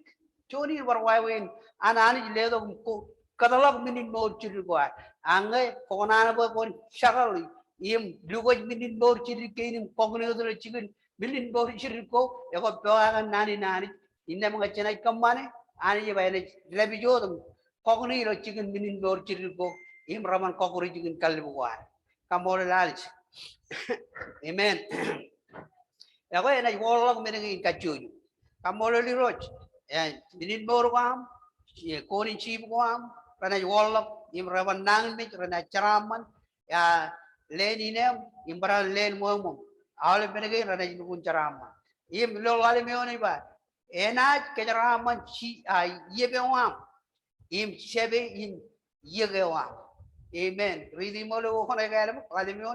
Juon in bar wāween an Anij letok im ko-, kōtḷọk men in mour jidik ko ad. Ak ñe kwō kōṇaan bwe kwōn struggle im lukwōj men in mour jidik kein im kọkne wōt ilo jikin men in mour jidik ko, ekwe pokake naan in Anij. Innām ñe jenaaj kōṃṃane, Anij ej ba enaaj dāpij wōt im kọkne ilo jikin men in mour jidik ko, im reban kọkkure jikin kallib ko ad. Kaṃṃoolol Anij. Amen. Ekwe enaaj wōrḷọk men kein kajjojo. Kaṃṃoolol Irooj. E, men in mour ko aṃ, e, koon in jip ko aṃ, renaaj wōrḷọk, im reban nañinmej, renaaj jeraaṃṃan, a, leen ineeṃ, im barāinwōt leen ṃweo iṃōṃ. Aolep men kein renaaj lukkuun jeraaṃṃan. Im ilo ḷalem eo ej ba, enaaj kōjeraaṃṃan ji, a, iep eo aṃ im jāpe in iiōk eo aṃ. Amen. Riiti ṃool eo oṇe kaḷeḷ ḷalem eo.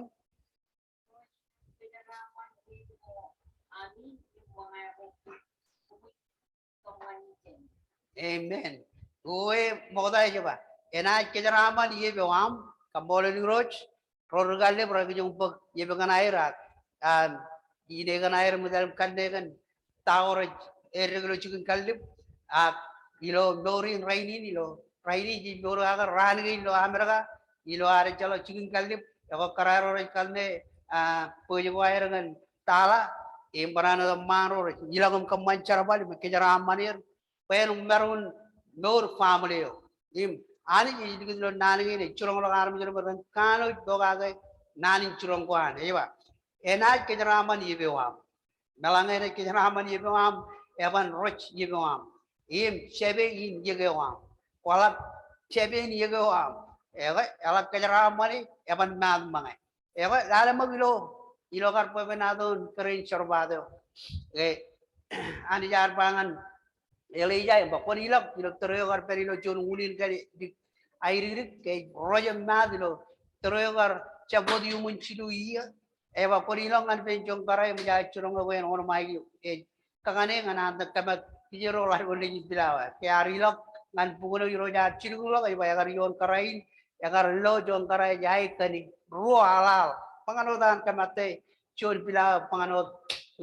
Amen. Uwe ṃokta ej ba, enaaj kōjeraaṃṃan iep eo aṃ. Kaṃṃoolol Irooj. Ro ri kallib rej kijoñ bōk iep kaṇ aer ak, a, ine kaṇ aer im etal im kanne kōn ta ko rej eddek ilo jikin kallib. Ak ilo mour in rainin, ilo rainin jej mour kake raan kein ilo Amerika, ilo ad ejjeḷọk jikin kallib, ekwe kōrā ro rej kanne, a, bōjko aer ñan tala, im barāinwōt eṃṃaan ro rej ilọk im kōṃṃan jerbal im kōjeraaṃṃan er bwe en maroñ in mour family eo. Im Anij ej likūt ilo naan kein ej jiroñḷọk armej ro bwe ren kanooj pokake naan in jiroñ ko an. Ej ba, enaaj kōjeraaṃṃan iep eo aṃ. Meḷañe enaaj kōjeraaṃṃan iep eo aṃ, eban rej iep eo aṃ. Im jāpe in iiōk eo aṃ. Kwōḷak jāpe in iiōk eo aṃ. Ekwe, eḷak kōjeraaṃṃani, eban maat ṃōñā. Ekwe, lale ṃōk ilo, ilo kar bwebwenato in kōrā in jerbal eo. Ke, Anij ear ba ñan Elija im ba, kwōn ilọk ilo tōre eo kar pād ilo juon unin kaṇe, aidikdik ke rej maat ilo tōre eo kar jab wōt iuṃwin jilu iiō. Ej ba, kwōn ilọk ñan ippān juon kōrā im ej jiroñ eok en wōnṃaik eok. Ej kakaṇe ñan an itōn kōmat kijeek ro ḷalem eo nejin pilawa. Ke ear ilọk ñan bukun eo Irooj ear jilkinḷọk, ej ba, ekar ioon kōrā in, ekar lo juon kōrā ej ae kōn ruo aḷaḷ. Bwe ñan wōt an kōmatte juon pilawa, bwe ñan wōt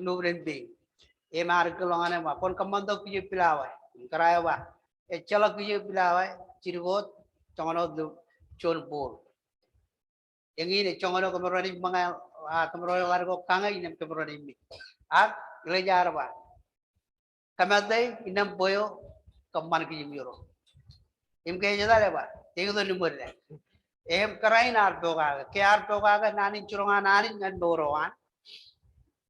lubden pein. Im ear ikōḷọk ñan e im ba, kwōn kōṃṃantok kijeek pilawa. Im kōrā eo ba, ejjeḷọk kijeek pilawa, jidik wōt, joñan wōt lub juon bool. Eñin ej joñan wōt kōmro naaj ṃōñā, a, kōmro ḷadik wōt kañe innām kōmro naaj mej. Ak Elija ear ba, kōmatte innām bwe eo kōṃṃan kij im irooj. Im ke ej etal ej ba, eñin ej itok im ṃōttan. Im kōrā in ear pokake, ke ear pokake naan in jiroñ an Anij ñan mour eo an.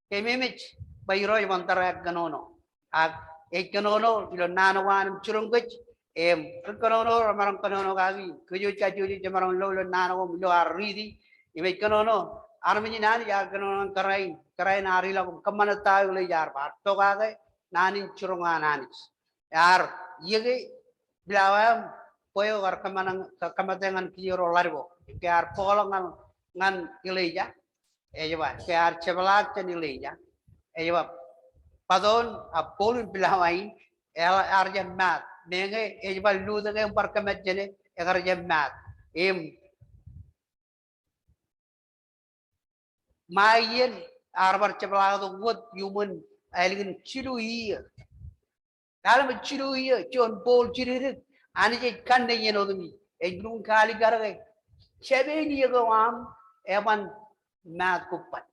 Ke ememej bwe Irooj eban tōre kōnono. Ak ej kōnono ilo naan ko an im jiroñ kōj. Im ri kōnono remaroñ kōnono kaki, kōj wōj kajjojo jemaroñ lo ilo naan ko im ilo ad riiti. Im ej kōnono, armej in Anij ear kōnono ñan kōrā in, kōrā in ear ilọk im kōṃṃane ta eo Elija ear ba, ear pokake naan in jiroñ an Anij. Ear iiōke pilawa eo im bwe eo kar kōṃṃan, kō-, kōmatte ñan kijeek ro ḷadik wōt. Ke ear bōkḷọk ñan, ñan Elija. Ej ba, ke ear jepḷaak jān Elija. Ej ba, bōktok a bowl in pilawa in, ear, ear jab maat. Meñe ej bar lutōk e im bar kōmat jāne, ekar jab maat. Im ṃae iien ear bar jepḷaaktok wōt iuṃwin ālikin jilu iiō. Lale ṃōk jilu iiō, juon bowl jidikdik, Anij ej kanne iien otemjej, ej lukkuun kaalikkar ke. Jāpe in iiōk eo aṃ eban maat kobban.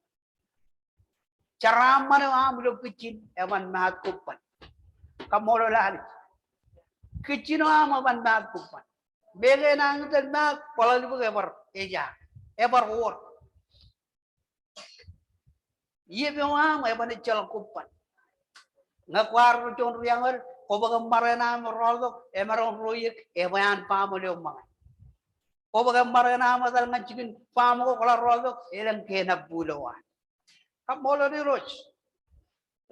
Jeraaṃṃan eo aṃ ilo kitchen eban maat kobban. Kaṃṃoolol Anij. Kitchen eo aṃ eban maat kobban. Meñe enañin tōl maat, bōḷalbōk ebar eja, ebar wōr. Iep eo aṃ eban ejjeḷọk kobban. Ñe kwaar juon ri añōd, kwō bōk eṃṃar eṇ aṃ rọọltok, emaroñ ro iiōk, ebwe an family eo ṃōñā. Kwō bōk eṃṃar eṇ aṃ etal ñan jikin farm ko kwōḷak rọọltok, elōñ ke nabbu ilo an. Kaṃṃoolol Irooj.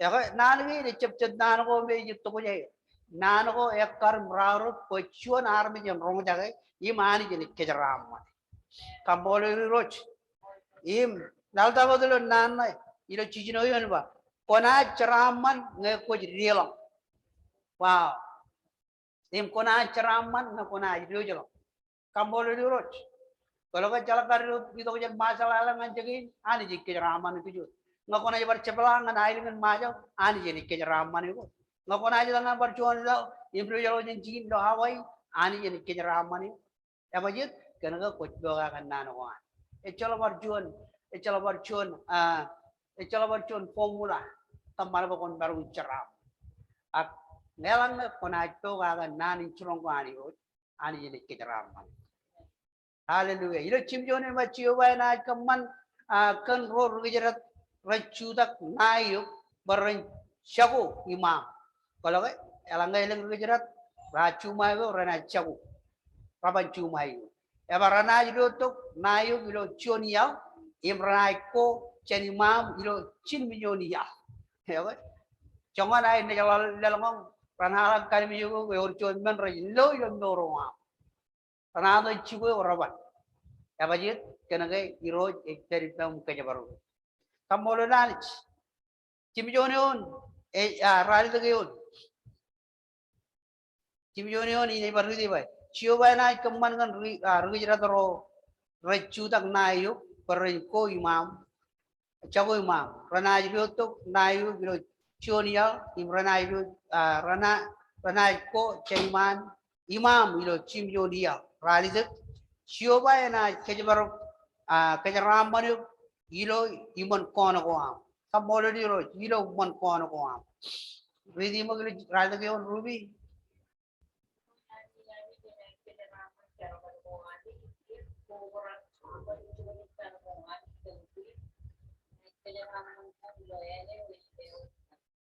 Ekwe, naan kein ejjab jet naan ko me ej itok jān e. Naan ko ekkar im raorōk bwe juon armej en roñjake, im Anij enaaj kōjeraaṃṃan. Kaṃṃoolol Irooj. Im, laḷtak wōt ilo naan ṇe, ilo jiljino eo en ba, kwōnaaj jeraaṃṃan ñe kwōj deḷọñ. Wow. Im kwōnaaj jeraaṃṃan ñe kwōnaaj diwōjḷọk. Kaṃṃoolol Irooj. Kwōlo ke ejjeḷọk kar itok jān Ṃajeḷ aelōñ ñan jikin, Anij ej kōjeraaṃṃan kōj wōt. Ñe kwōnaaj bar jepḷaak ñan aelōñ in Ṃajeḷ, Anij enaaj kōjeraaṃṃan eok wōt. Ñe kwōnaaj itok ñan bar juon ilo, im diwōjḷọk jān jikin ilo Hawaii, Anij enaaj kōjeraaṃṃan eok. Ebajeet, kōnke kwōj pokake naan ko an. Ejjeḷọk bar juon, ejjeḷọk bar juon, a, ejjeḷọk bar juon formula, kōṃṃan bwe kwōn maroñ in jeraaṃṃan. Ak ñe eḷaññe kwōnaaj pokake naan in jiroñ ko an Irooj, Anij enaaj kōjeraaṃṃan. Hallelujah. Ilo jimjuon in ba Jeova enaaj kōṃṃan, a, kōn ro ri kōjdat rej jutak ṇae eok bwe ren jako iṃaaṃ. Kwōlo ke, eḷaññe elōñ ri kōjdat, rej juṃae eok, renaaj jako. Reban juṃae eok. Ej ba renaaj lotok ṇae eok ilo juon iaḷ, im renaaj ko jān iṃaaṃ ilo jiljilimjuon iaḷ. Ekwe, joñan aer naaj laḷ, laḷñọñ, renaaj kallimjek eok, ewōr juon men rej lo ilo mour eo aṃ. Renaaj jibwe eo reban. Ebajeet, kōnke Irooj ej pād ippaṃ im kōjparok eok. Kaṃṃoolol Anij. Jiljilimjuon eoon, e, a, ralitōk eoon. Jiljilimjuon eoon in ej bar riiti bwe, Jeova enaaj kōṃṃan kōn ri-, a, ri-kōjdat ro rej jutak ṇae eok bwe ren ko iṃaaṃ, jako iṃaaṃ. Renaaj riwōjtok ṇae eok ilo juon iaḷ, im renaaj riwōj, a, rena-, renaaj ko jān iṃaan iṃaaṃ ilo jiljilimjuon iaḷ. Ralitōk, Jeova enaaj kōjparok, a, kōjeraaṃṃan eok ilo iṃōn kọọne ko aṃ. Kaṃṃoolol Irooj, ilo iṃōn kọọne ko aṃ. Riiti ṃōk ilo ralitōk eoon, Ruby.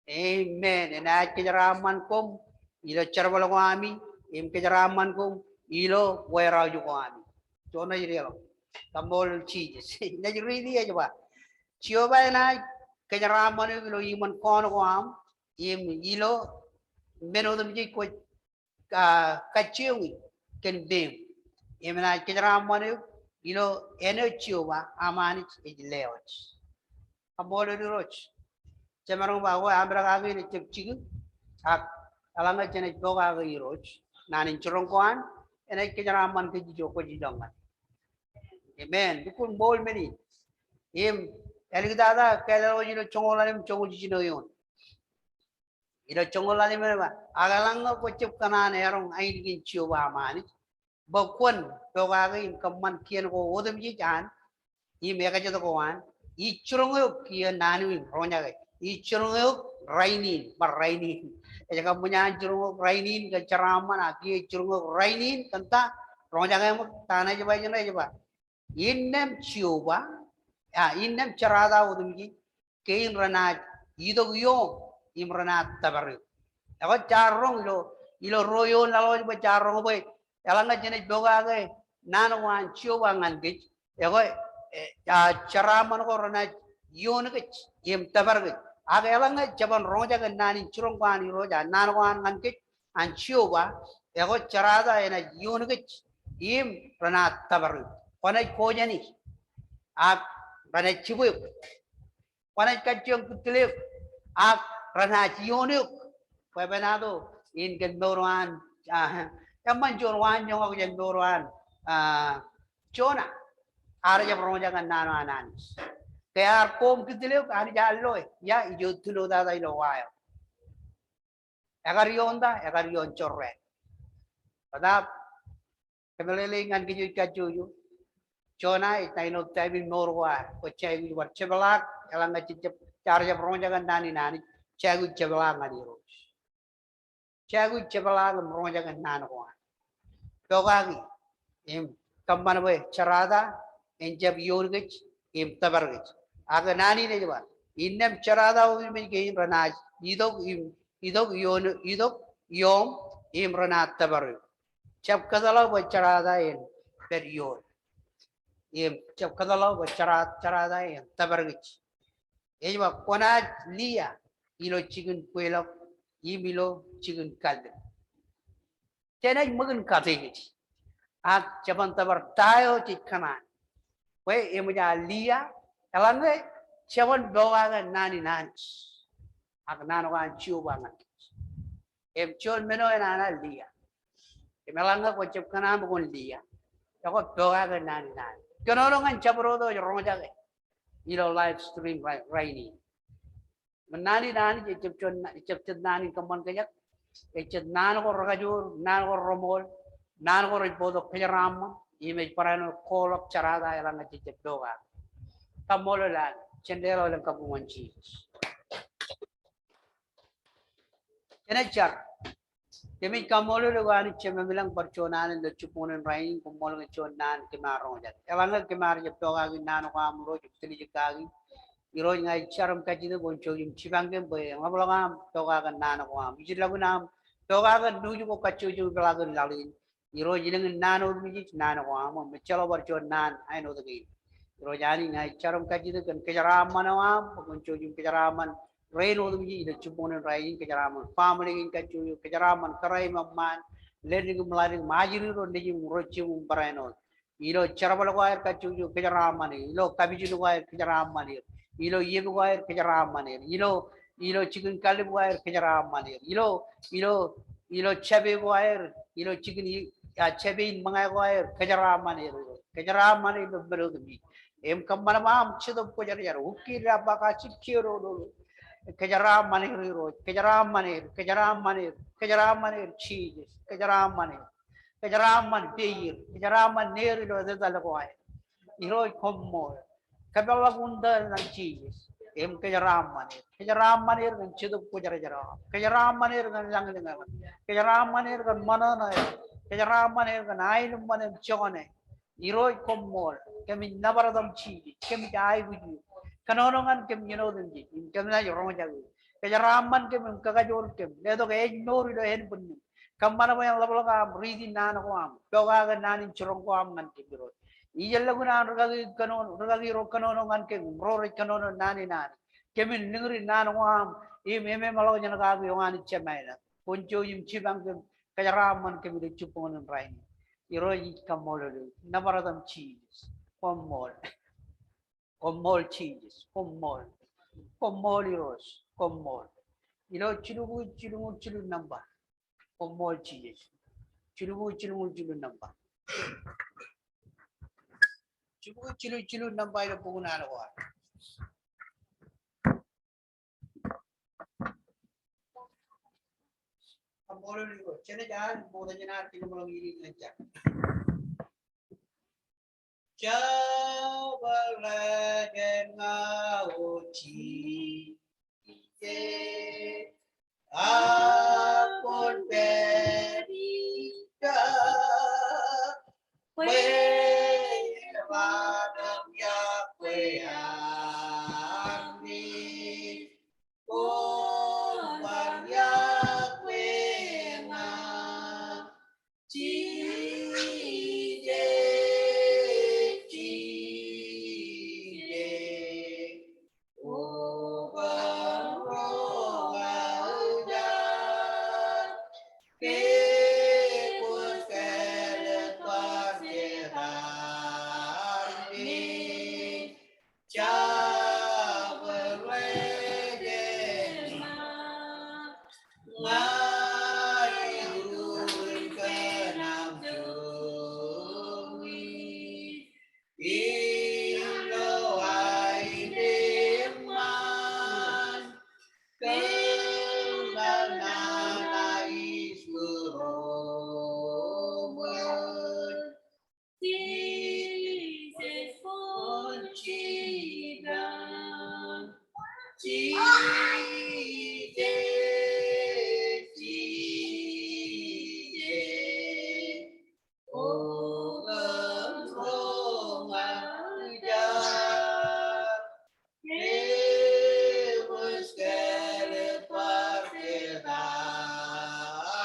Amen. Enaaj kōjeraaṃṃan koṃ ilo jerbal ko ami, im kōjeraaṃṃan koṃ ilo wareout ko ami. Juon ej deḷọñ. Kaṃṃoolol Jisōs. Naaj riiti ej ba, Jeova enaaj kōjeraaṃṃan eok ilo iṃōn kọọne ko aṃ, im ilo men otemjej kwōj, a, kajjioñi kōn meeṃ. Im enaaj kōjeraaṃṃan eok ilo āne Jeova aṃ Anij ej lewōj. Kaṃṃoolol Irooj. Jemaroñ ba, ekwe, amedkake in ejjab jikin, ak eḷaññe jenaaj pokake Irooj naan in jiroñ ko an, enaaj kōjeraaṃṃan kōj ijo kwōj ilọk ñan. Amen. Lukkuun ṃool men in. Im āliktata kāālōt ilo joñoul ḷalem, joñoul jiljino eoon. Ilo joñoul ḷalem ej ba, ak eḷaññe kwōjab kōṇaan eọroñ ainikien Jeova aṃ Anij bwe kwōn pokake im kōṃṃan kien ko otemjej an im ekajet ko an, ij jiroñ eok kiiō naan in roñjake. Ij jiroñ eok rainin, bar rainin. Ej kaṃṃoolol an jiroñ eok rainin kōn jeraaṃṃan, ak kiiō jiroñ eok rainin kōn ta? Roñjake ṃōk. Ta ṇe ej ba, ej ba, Innām Jeova, a, innām jerata otemjej kein renaaj itok ioṃ im renaaj tōpar eok. Ekwe jaar roñ ilo, ilo ruo eoon laḷ eo ej ba jaar roñ bwe eḷaññe jenaaj pokake naan ko an Jeova ñan kōj, ekwe, e, a, jeraaṃṃan ko renaaj ioon kōj im tōpar kōj. Ak eḷaññe jeban roñjake naan in jiroñ ko an Irooj, a, naan ko an ñan kōj, an Jeova, ekwe jerata enaaj ioon kōj im renaaj tōpar eok. Kwōnaaj kojani ak renaaj jibwe eok. Kwōnaaj kajjioñ kūttile eok ak renaaj ioon eok. Bwebwenato in kōn mour eo an, a, eṃṃan juon waanjoñak jān mour eo an, a, Jona. Ear jab roñjake naan eo an Anij. Ke ear koṃ kūttile eok, Anij ear loe. Ia, ijo tulo tata ilo wa eo. Ekar ioon ta? Ekar ioon jorrāān. Bōtab kōmeḷeḷe ñan kōj eo ej kajjojo, Jona ej ṇa āinwōt type in mour ko ad, bwe jej aikuj bar jepḷaak, eḷaññe jej jab, jaar jab roñjake naan in Anij, jej aikuj jepḷaak ñan Irooj. Jej aikuj jepḷaak im roñjake naan ko an. Pokake im kōṃṃan bwe jerata en jab ioon kōj im tōpar kōj. Ak naan in ej ba, innām jerata otemjej kein renaaj itok im, itok ioon, itok ioṃ im renaaj tōpar eok. Jab kōtḷọk bwe jerata en pād ioon. Im jab kōtḷọk bwe jera-, jerata en tōpar kōj. Ej ba kwōnaaj liia ilo jikin bwilọk im ilo jikin kallim̧ur. Jenaaj ṃōk in kate kōj. Ak jeban tōpar ta eo jej kōṇaan. Bwe eṃōj aō liia, eḷaññe jeban pokake naan in Anij. Ak naan ko an Jeova ñan kōj. Im juon men eo enana liia. Im eḷaññe kwōjab kōṇaan bwe kwōn liia, ekwe pokake naan in Anij. Kōnono ñan jabdewōt eo ej roñjake ilo live stream ra-, rainin. Im naan in Anij ejjab juon, ejjab jet naan in kōṃṃan kōjak. Ej jet naan ko rekajoor, naan ko reṃool, naan ko rej bōktok kōjeraaṃṃan, im ej barāinwōt koḷọk jerata eḷaññe jej jab pokake. Kaṃṃoolol Anij, jen leḷọk elōñ kabuñ ñan Jisōs. Jenaaj jar. Kōmij kaṃṃoolol eok Anij Jemem ilañ bar juon alen ilo jibboñōn in rainin, koṃṃool kōn juon naan kōm ar roñjake. Eḷaññe kōm ar jab pokake naan ko aṃ Irooj im tiljek kaki, Irooj ña ij jar im kajjitōk bwe kwōn jouj im jipañ kōm bwe en ḷapḷọk aṃ pokake naan ko aṃ. Ijellọkin aṃ pokake nuuj ko kajjojo im peḷaakin laḷ in. Irooj, ilōñin naan otemjej naan ko aṃ, im ejjeḷọk bar juon naan āinwōt kein. Irooj Anij, ña ij jar im kajjitōk kōn kōjeraaṃṃan eo aṃ, bwe kwōn jouj im kōjeraaṃṃan rein otemjej ilo jibboñōn in rainin, kōjeraaṃṃan family kein kajjojo, kōjeraaṃṃan kōrā im eṃṃaan, leddik im ḷaddik im ajri ro nejūṃ, rojjūṃ im barāinwōt. Ilo jerbal ko aer kajjojo, kōjeraaṃṃan er. Ilo kapijin ko aer, kōjeraaṃṃan er. Ilo iep ko aer, kōjeraaṃṃan er. Ilo, ilo jikin kallib ko aer, kōjeraaṃṃan er. Ilo, ilo, ilo jāpe ko aer, ilo jikin i-, a, jāpe in ṃōñā ko aer, kōjeraaṃṃan er. Kōjeraaṃṃan er ilo men otemjej. Im kōṃṃan bwe aṃ Jetōb Kwōjarjar, ukkiil ḷap ba kajjitōk kiiō dodoḷ. Kōjeraaṃṃan er Irooj, kōjeraaṃṃan er, kōjeraaṃṃan er, kōjeraaṃṃan er Jisōs, kōjeraaṃṃan er. Kōjeraaṃṃan peier, kōjeraaṃṃan neer ilo etetal ko aer. Irooj koṃṃool. Kōpeḷḷọk wūntō eo ñan Jisōs. Im kōjeraaṃṃan er. Kōjeraaṃṃan er kōn Jetōb Kwōjarjar eo aṃ. Kōjeraaṃṃan er kōn lañlōñ eo aṃ. Kōjeraaṃṃan er kōn ṃōṇōṇō eo aṃ. Kōjeraaṃṃan er kōn aenōṃṃan im jokane. Irooj koṃṃool, kōmij nōbar etaṃ Jisōs, kōmij aikuj eok. Kōnono ñan kōm iien otemjej, im kōm naaj roñjake eok. Kōjeraaṃṃan kōm im kakajoor kōm, letok ājmour ilo ānbwinnem. Kōṃṃan bwe en ḷapḷọk aṃ riiti naan ko aṃ, pokake naan in jiroñ ko aṃ ñan kōm Irooj. Ij lukkuun an rikaki kōnono, rikaki ro kōnono ñan kōm, im ro rej kōnono naan in Anij. Kōmin liñri naan ko aṃ, im ememeḷọkjeṇ kake eo Anij Jemān. Kwōn jouj im jipañ kōm, kōjeraaṃṃan kōm ilo jibboñōn in rainin. Irooj ij kaṃṃoolol eok. Nōbar etaṃ Jisōs. Koṃṃool. Koṃṃool Jisōs. Koṃṃool. Koṃṃool Irooj. Koṃṃool. Ilo jilubukwi jilñuul jilu nōṃba. Koṃṃool Jisōs. Jilubukwi jilñuul jilu nōṃba. Jilubukwi jilu jilu nōṃba ilo bok in Anij ko ad. Kaṃṃoolol Irooj. Jenaaj al ṃokta jān ad kōjeṃḷọk iien in ñan jar. Jabōt ḷejen ña, O Jisōs, ak kwōn pād ijja, bwe bar ḷọk yokwe armej, kwōn bar yokwe ña. Jisōs, Jisōs, O kwōn roñ aō jar, ke kwōj kāālōt bar jet armej. Jabōt ḷejen ña, ña ij ruo kōn aṃ joñoul, ilo aenōṃṃan, kōn aō nana ij būroṃōd. Jisōs, kwōn jipañ. Jisōs, Jisōs, O kwōn roñ aō jar, ke kwōj kāālōt bar jet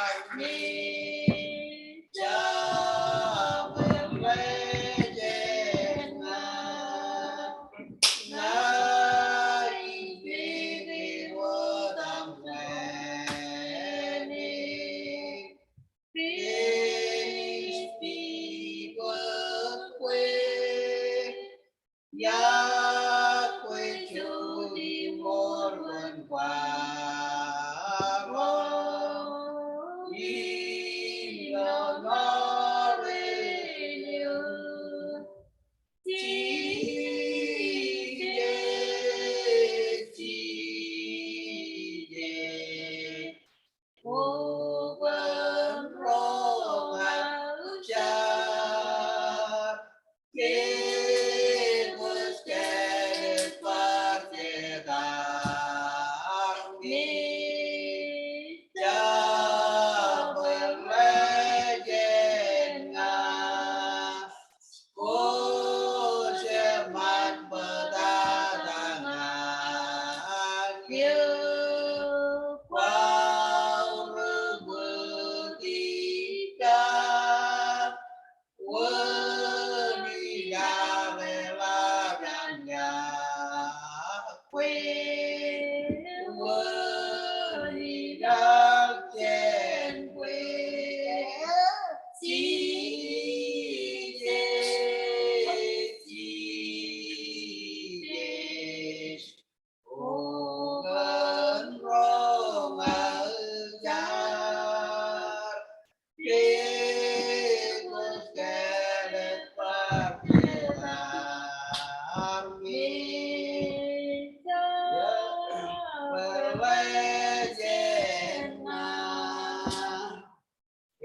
armej. Jabōt ḷejen ña, ña ij meñe wōt aṃ planet. Peiij pipeḷ kwe, iọkwe juon iṃool kwōn kwaḷọk ilo ṃool eo. Jisōs, Jisōs, O kwōn roñ aō jar, ke kwōj kāālōt bar jet armej. Jabōt ḷejen ña, kwōj eṃṃan bōtata ñan eok, kwaorōk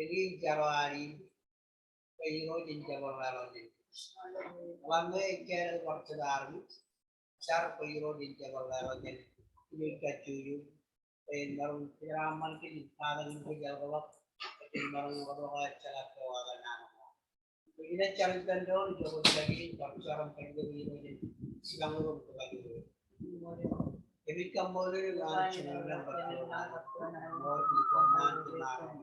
Ej jar eo an in, bwe Irooj en jab ḷōmṇak. Ḷak ñe ej kāālōt bar jet armej, jar bwe Irooj en jab ḷōmṇak. Ilo kajjojo, bwe en maroñ kōjeraaṃṃan kōj im katakin kōj eḷapḷọk, bwe en maroñ ḷapḷọk aō jeḷā kōn naan ko. Bwe inaaj jar ippān doon ijoko jilkinḷọk bar jar im kajjitōk Irooj en jipañ ro im kōpād ro. Kōmij kaṃṃoolol eok Anij, ilo naan bwe kōn naan, ilo naan bwe kōn naan.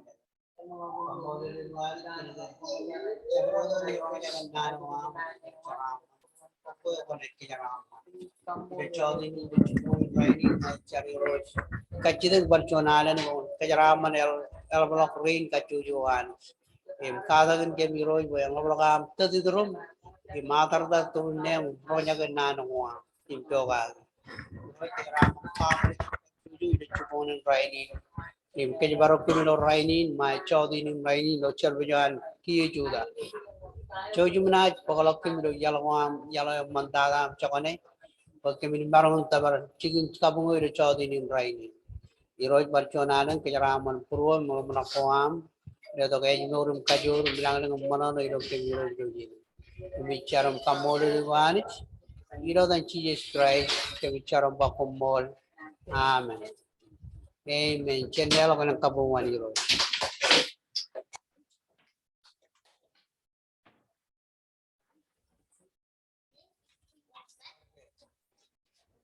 Kajjitōk bar juon alen bwe kōn kōjeraaṃṃan eḷ-, eḷapḷọk rein kajjojo Anij. Im katakin kōm Irooj bwe en ḷapḷọk aṃ tōt iturūṃ im atartar turun neeṃ im roñjake naan ko aṃ im pokake. Im kōjparok kōm ilo rainin, ṃae jọteen in rainin ilo jerbal eo an kiiō Juda. Jouj im naaj bōkḷọk kōm ilo iaḷ ko aṃ, iaḷ eo eṃṃantata im jokane, bwe kōmin maroñ in tōpar jikin kabuñe ilo jọteen in rainin. Irooj bar juon alen kōjeraaṃṃan būruō im ḷōmṇak ko aṃ, letok ājmour im kajoor im lañlōñ im ṃōṇōṇō ilo kōm Irooj ilo iien in. Kōmij jar im kaṃṃoolol eok Anij, ilo etan Jisōs Kraist kōmij jar im ba koṃṃool. Amen. Amen. Jen leḷọk kōn kabuñ eo an Irooj.